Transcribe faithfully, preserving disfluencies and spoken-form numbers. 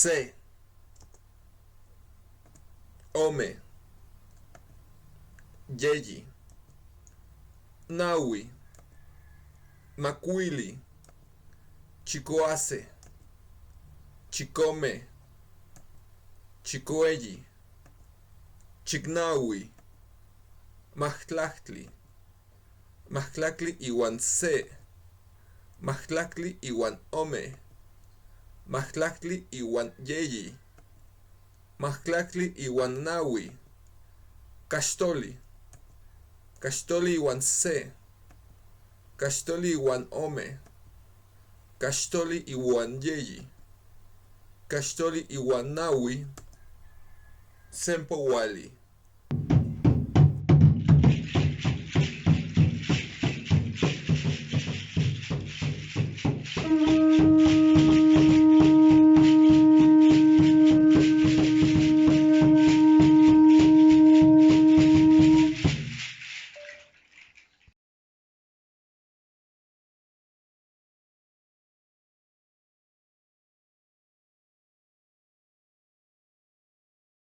Se, ome, yeyi, nawi, makuili, chikuase, chikome, chikueyi, chiknawi, majtlaktli, majtlaktli iwan se, majtlaktli iwan ome, majtlaktli iwan yeyi, majtlaktli iwan nawi, kaxtoli, kaxtoli iwan se, kaxtoli iwan ome, kaxtoli iwan yeyi, kaxtoli iwan nawi, senpowali,